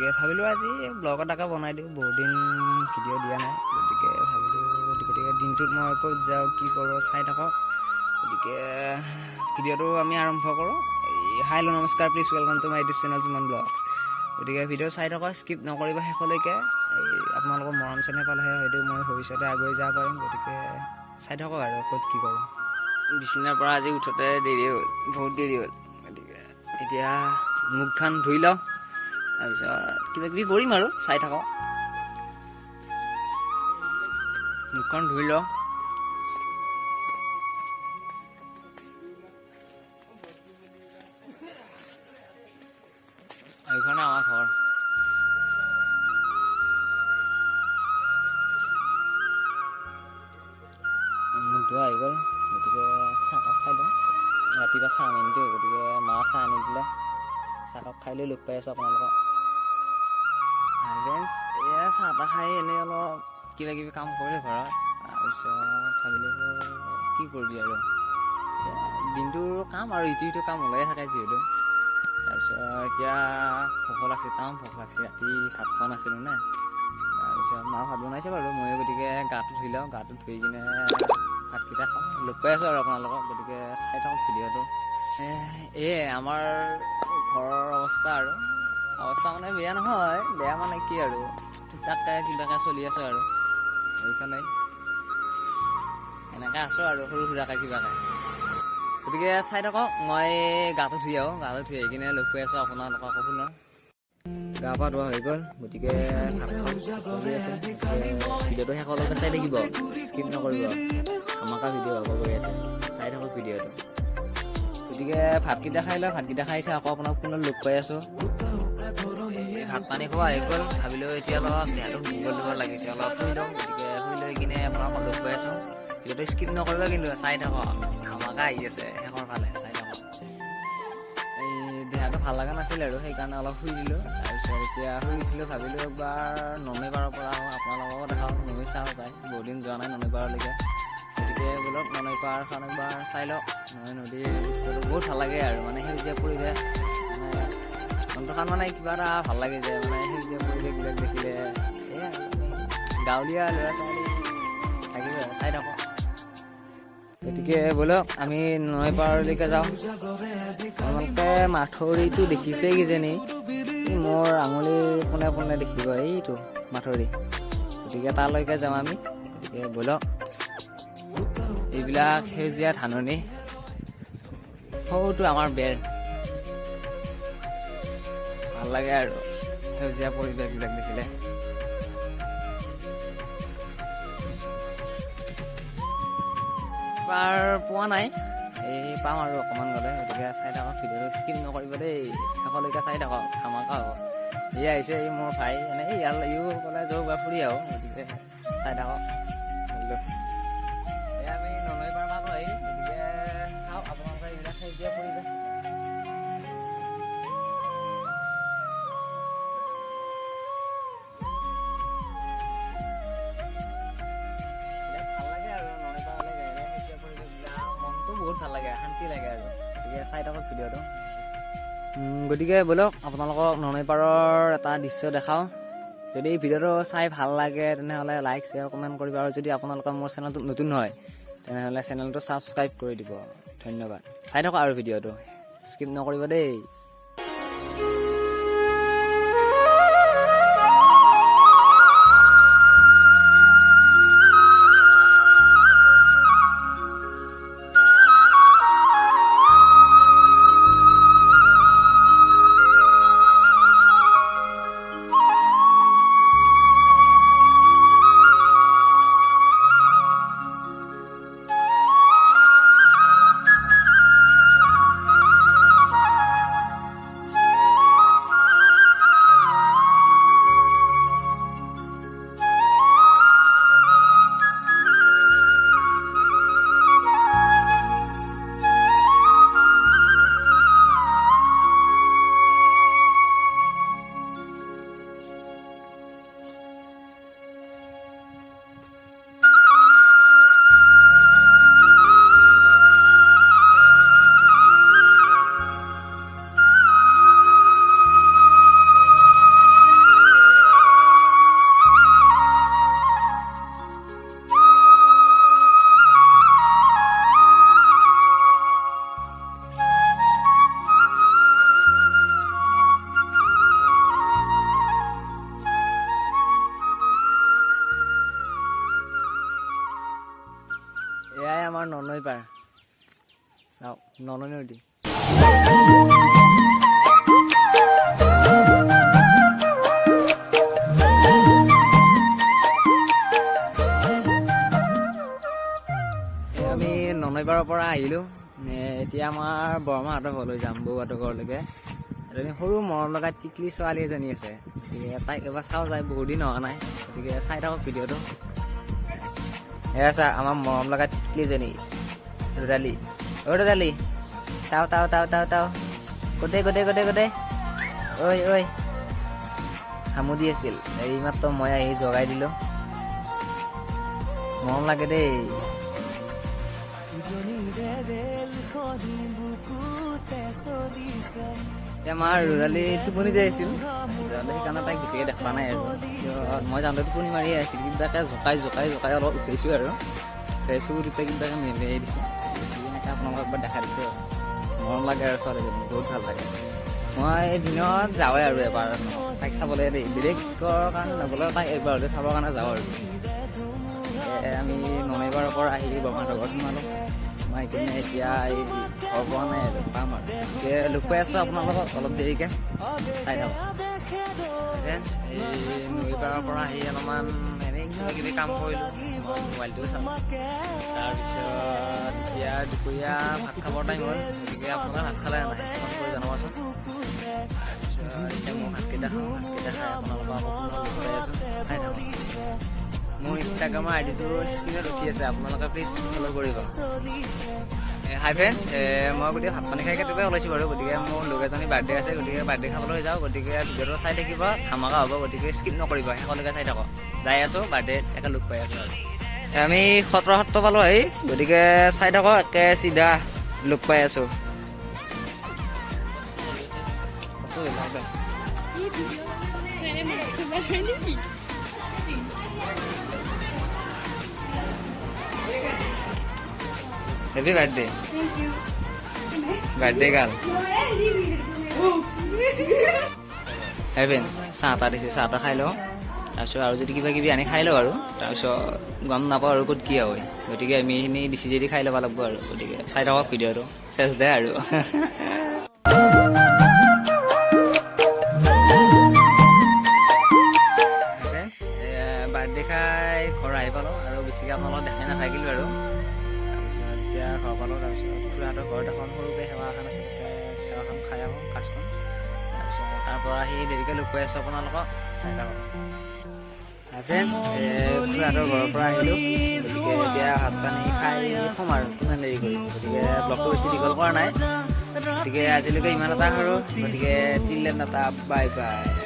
গতিকে ভাবিলোঁ আজি ব্লগ এটাকে বনাই দিওঁ, বহুত দিন ভিডিঅ' দিয়া নাই। গতিকে ভাবিলোঁ গতিকে দিনটোত মই ক'ত যাওঁ কি কৰোঁ চাই থাকক। গতিকে ভিডিঅ'টো আমি আৰম্ভ কৰোঁ। হাই হেল্ল' নমস্কাৰ, please welcome to my YouTube channel Suman blogs. গতিকে ভিডিঅ' চাই থাকক, স্কিপ নকৰিব শেষলৈকে। এই আপোনালোকৰ মৰম চেনেহ পালেহে হয়তো মই ভৱিষ্যতে আগুৱাই যাব পাৰিম। গতিকে চাই থাকক আৰু ক'ত কি কৰোঁ। বিচনাৰ পৰা আজি উঠোঁতে দেৰি হ'ল, বহুত দেৰি হ'ল। গতিকে এতিয়া মুখখন ধুই লওঁ, তাৰপিছত কিবা কিবি কৰিম আৰু চাই থাকক। মুখখন ধুই লওঁ। এইখনে আমাৰ ঘৰ। মুখ ধোৱা আহি গ'ল, গতিকে চাহকাপ খাই লওঁ। ৰাতিপুৱা চাহ মেইনটো, গতিকে মা চাহ আনি দিলে, চাহকাপ খাই লৈ লগ পাই আছোঁ আপোনালোকক। হাই ফ্ৰেণ্ডছ, এয়া চাহ তাহ খাই এনেই অলপ কিবা কিবি কাম কৰিলোঁ ঘৰত। তাৰপিছত ভাবিলোঁ কি কৰিবি আৰু, এতিয়া দিনটোৰ কাম আৰু ইটো সিটো কাম ওলায়ে থাকে যিহেতু। তাৰপিছত এতিয়া ভোক লাগছে, তামাম ভোক লাগছে। ৰাতি ভাত খোৱা নাছিলোঁ নে। তাৰপিছত মা ভাত বনাইছে বাৰু, ময়ো গতিকে গাটো ধুই লওঁ। গাটো ধুই কিনে ভাতকেইটা খাওঁ, লগ পাই আছোঁ আৰু আপোনালোকক। গতিকে চাই থাকক ভিডিঅ'টো। এয়ে আমাৰ ঘৰৰ অৱস্থা আৰু অৱস্থা মানে বেয়া নহয়, বেয়া মানে কি আৰু, তাকে কিবাকে চলি আছোঁ আৰু। এইখনেই এনেকৈ আছোঁ আৰু সৰু সুৰাকৈ কিবাকে। গতিকে চাই থাকক, মই গাটো ধুই আহোঁ। গাটো ধুই আহি কিনে লগ পাই আছোঁ আপোনালোকক পুনৰ। গা পা ধোৱা হৈ গ'ল, গতিকে ভাত খাওঁ, চলি আছে। গতিকে ভিডিঅ'টো শেষলৈকে চাই থাকিব, স্কিপ নকৰিব। ধামাকা ভিডিঅ' হ'ব গৈ আছে, চাই থাকক ভিডিঅ'টো। গতিকে ভাতকেইটা খাই লওঁ, ভাতকেইটা খাই উঠি আকৌ আপোনাক পুনৰ লগ পাই আছোঁ। এই ভাত পানী খোৱা হৈ গ'ল। ভাবিলোঁ এতিয়া অলপ দেহাটো দুৰ্বল দুৰ্বল লাগিছে, অলপ শুই লওঁ। গতিকে শুই লৈ কিনে আপোনাক লগ পাই আছোঁ। ভিডিঅ'টো স্কিপ নকৰিব কিন্তু, চাই থাকক। ধামাকা আহি আছে শেষৰ ফালে, চাই থাকক। এই দেহাটো ভাল লগা নাছিল আৰু সেইকাৰণে অলপ শুই দিলোঁ। তাৰপিছত এতিয়া শুই উঠিলোঁ, ভাবিলোঁ একবাৰ ননৈ পাৰৰ পৰা আহোঁ, আপোনালোককো দেখাওঁ, নৈ চাওঁ যায়। বহুত দিন যোৱা নাই ননৈ পাৰলৈকে। গতিকে বোলক ননৈ পাৰখন একবাৰ চাই লওক। নৈ নদীৰ দৃশ্যটো বহুত ভাল লাগে আৰু মানে সেউজীয়া পৰিৱেশ, মানে মনটোখন মানে কিবা এটা ভাল লাগি যায়, মানে সেউজীয়া পৰিৱেশবিলাক দেখিলে। এয়া আৰু গাঁৱলীয়া ল'ৰা ছোৱালী থাকিব, চাই থাকক। গতিকে ব'লক আমি নৈ পাৰলৈকে যাওঁ। আপোনালোকে মাথৰিটো দেখিছেই কিজানি, এই মোৰ আঙুলিৰ পোনে পোনে দেখিব এইটো মাথৰি। গতিকে তালৈকে যাওঁ আমি। গতিকে ব'লক। এইবিলাক সেউজীয়া ধাননি, সৰুটো আমাৰ বেৰ। ভাল লাগে আৰু সেউজীয়া পৰিৱেশবিলাক দেখিলে। এবাৰ পোৱা নাই, এই পাম আৰু অকণমান গ'লে। গতিকে চাই থাকক ভিডিঅ'টো, স্কিপ নকৰিব দেই, শেষলৈকে চাই থাকক, ধামাকা হ'ব। এই আহিছে, এই মোৰ ভাই, এনে এই ইয়াৰ ইও ক'লে যাওঁ বা ফুৰি আহোঁ। গতিকে চাই থাকক। এই আমি ননৈ পাৰ পালোঁ আহি। গতিকে চাওক আপোনালোকে এইবিলাক সেউজীয়া পৰিৱেশ। বিৰাট ভাল লাগে আৰু নৈ পাৰলৈ গ'লে সেউজীয়া পৰিৱেশবিলাক, মনটো বহুত ভাল লাগে, শান্তি লাগে আৰু। গতিকে চাই থাকক ভিডিঅ'টো। গতিকে ব'লক আপোনালোকক ননৈ পাৰৰ এটা দৃশ্য দেখাওঁ। যদি এই ভিডিঅ'টো চাই ভাল লাগে তেনেহ'লে লাইক, শ্বেয়াৰ, কমেণ্ট কৰিব আৰু যদি আপোনালোকৰ মোৰ চেনেলটো নতুন হয় তেনেহ'লে চেনেলটো ছাবস্ক্ৰাইব কৰি দিব। ধন্যবাদ। চাই থাকক আৰু ভিডিঅ'টো স্কিপ নকৰিব দেই। ননৈ নদী। আমি ননৈপাৰৰ পৰা আহিলোঁ। এতিয়া আমাৰ বৰমাহঁতৰ ঘৰলৈ যাম, বৌহঁতৰ ঘৰলৈকে। এজনী সৰু মৰম লগা টিকলি ছোৱালী এজনী আছে, গতিকে তাইক এবাৰ চাওঁ যায়, বহুত দিন হোৱা নাই। গতিকে চাই থাকক ভিডিঅ'টো। এয়া চা, আমাৰ মৰম লগা টিকলিজনী ৰ'দালি। অ' ৰ'দালি, তাও তাও তাও তাও তাও, গোটেই গোটেই গোটেই গোটেই, ঐ ঐ, হামুদি আছিল, এইমাত্ৰ মই আহি জগাই দিলোঁ। মৰম লাগে দেই। আমাৰ ৰ'দালি টোপনি যাই আছিল, সেইকাৰণে তাইক বেছিকৈ দেখা নাই আৰু। মই যাওঁতে টোপনি মাৰিয়ে আছিল, কিবাকে জোকাই জোকাই জোকাই অলপ উঠাইছোঁ আৰু চকু দুটা কিবাকে মেলিয়াই দিছোঁ। এনেকৈ আপোনালোকক একবাৰ দেখাই দিছোঁ আৰু। মৰম লাগে আৰু ছোৱালীজনী, বহুত ভাল লাগে। মই দিনত যাওঁৱে আৰু এবাৰ তাইক চাবলৈ দেই, বেলেগৰ কাৰণে নগ'লেও তাইক একবাৰ হ'লেও চাবৰ কাৰণে যাওঁ আৰু। আমি ননৈপাৰৰ পৰা আহি বৰমাহঁতৰ ঘৰত সোমালোঁ। সোমাই কিনে এতিয়া এই ঘৰ পোৱা নাই আৰু, পাম আৰু। গতিকে লগ পাই আছোঁ আপোনালোকক অলপ দেৰিকৈ, চাই থাকক। ফ্ৰেণ্ডছ, এই নৈপাৰৰ পৰা আহি অলপমান এনেই কিবা কিবি কাম কৰিলোঁ, মোবাইলটোও চালোঁ। তাৰপিছত এতিয়া দুপৰীয়া ভাত খাবৰ টাইম হ'ল। গতিকে আপোনালোকে ভাত খালে নাই, কমেণ্ট কৰি জনাবচোন। তাৰপিছত এতিয়া মই ভাতকেইটা খাওঁ, ভাতকেইটা খাই আপোনালোকক আকৌ পুনৰ লগ পাই আছোঁ, চাই থাকক। মোৰ ইনষ্টাগ্ৰামৰ আইডিটো স্ক্ৰীণত উঠি আছে, আপোনালোকে প্লিজ ফ'ল' কৰিব। হাই ফ্ৰেণ্ডছ, মই গতিকে ভাত পানী খাই কেতিয়াবাই ওলাইছোঁ বাৰু। গতিকে মোৰ লগ এজনী বাৰ্থডে আছে, গতিকে বাৰ্থডে খাবলৈ যাওঁ। গতিকে ভিডিঅ'টো চাই থাকিব, ধামাকা হ'ব, গতিকে স্কিপ নকৰিব, শেষলৈকে চাই থাকক। যাই আছোঁ, বাৰ্থডে একে লগ পাই আছোঁ। আৰু আমি সত্ৰ সত্ৰ পালোঁ আহি, গতিকে চাই থাকক, একে চিধা লগ পাই আছোঁ। Happy birthday, birthday girl. Heaven চাহ তাহ দিছে, চাহ তাহ খাই লওঁ। তাৰপিছত আৰু যদি কিবা কিবি আনি খাই লওঁ আৰু তাৰপিছত গম নাপাওঁ আৰু ক'ত কি হয়। গতিকে আমি এইখিনি দিছি যদি খাই ল'ব লাগিব আৰু। গতিকে চাই থাকক ভিডিঅ'টো, চেচ দে আৰু। বাৰ্থডে খাই ঘৰ আহি পালোঁ আৰু, বেছিকৈ আপোনালোকক দেখাই নাথাকিলোঁ আৰু। তাৰপিছত এতিয়া ঘৰ পালোঁ। তাৰপিছত খুৰাহঁতৰ ঘৰত এখন সৰুকৈ সেৱা এখন আছে, তাতে সেৱাখন খাই আহোঁ কাজখন। তাৰপিছত তাৰ পৰা আহি দেৰিকৈ লগ পাই আছোঁ আপোনালোকক, চাই থাকক। হাই ফ্ৰেণ্ডছ, খুৰাহঁতৰ ঘৰৰ পৰা আহিলোঁ। গতিকে এতিয়া ভাত পানী খাই শুম আৰু, কিমান দেৰি কৰিম। গতিকে ব্লগটো বেছি দীঘল কৰা নাই। গতিকে আজিলৈকে ইমান এটা আৰু। গতিকে টিল then, tata, bye bye.